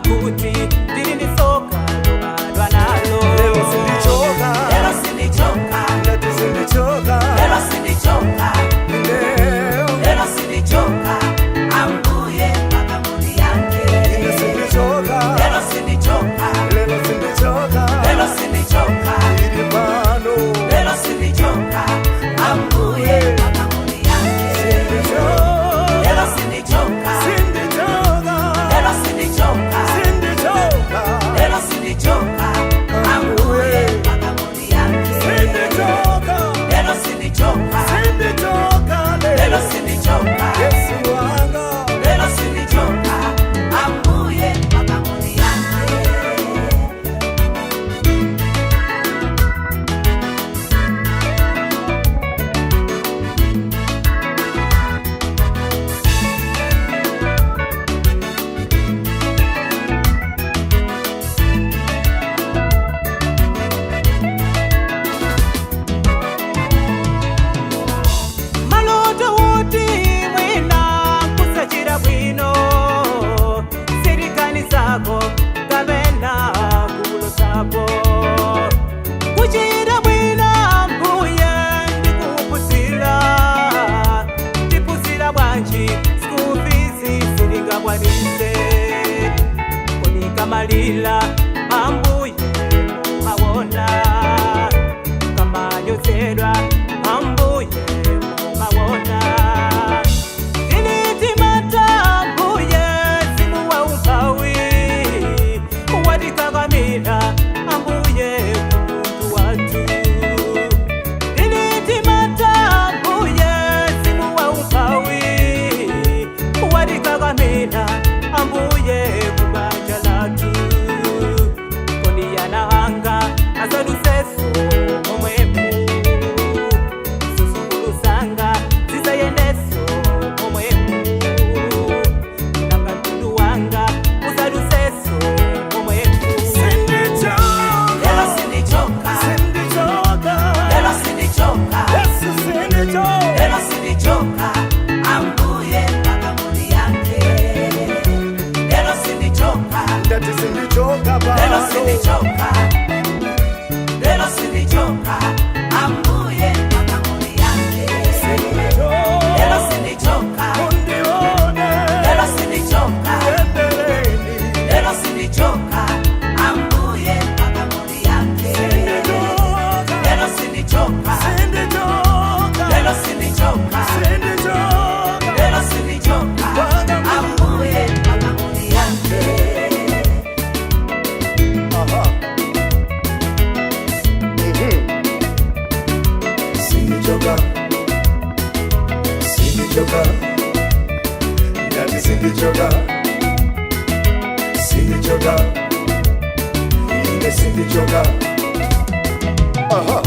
Kuti ndili ndi tsoka lobadwa nalo. Lero sindichoka. Lero sindichoka. Ndati sindichoka. Lero sindichoka. Leo. Lero sindichoka, ambuye mpaka muniyankhe. Ine sindichoka. Lero sindichoka. Lero sindichoka. Lero sindichoka. Ili pano. Lero sindichoka, ambuye mpaka muniyankhe. Sindichoka. Lero sindichoka. Sindichoka. Lero sindichoka. Sindichoka. Lero sindichoka, ambuye mpaka muniyankhe. Sindichoka. Lero sindichoka. Sindichoka. Lero sindichoka. Yesu wanga. Lero sindichoka, ambuye mpaka muniyankhe. Maloto uti mwina kusachira bwino, sirikani zako kapena kulosapo kuchira bwino. Mbuye, ndikupusira ndipusira bwanji? School fees sindingakwanise konikamalila. Ambuye, mawona kamanyozedwa. Ambuye, mawona ilitimata. Ambuye, simu wa umpawi watikakamila. Ambuye, kumuntu watu ilitimata. Ambuye, simu wa umpawi watikakamila. Ambuye, kubanja latu kondiyana hanga asaduseso momwemu susukulusanga zisayendeso momwemu nakantundu wanga usaduseso momwemu. Sindichoka. Lero sindichoka. Sindichoka. Lero sindichoka. Yesu sindichoka. Lero sindichoka, ambuye mpaka muniyankhe. Lero sindichoka. Ndati sindichoka Lero pano. sindichoka. Lero sindichoka, ambuye mpaka muniyankhe. Lero Sindichoka. sindichoka. Undione. Lero sindichoka. Endeleni. Lero sindichoka, ambuye mpaka muniyankhe. Sindichoka. Lero sindichoka. Sindichoka. Lero sindichoka. Sindichoka. Lero sindichoka, ambuye mpaka muniyankhe. Aha. Sindichoka. Sindichoka. Ndati sindichoka. Sindichoka. Ine sindichoka. Aha.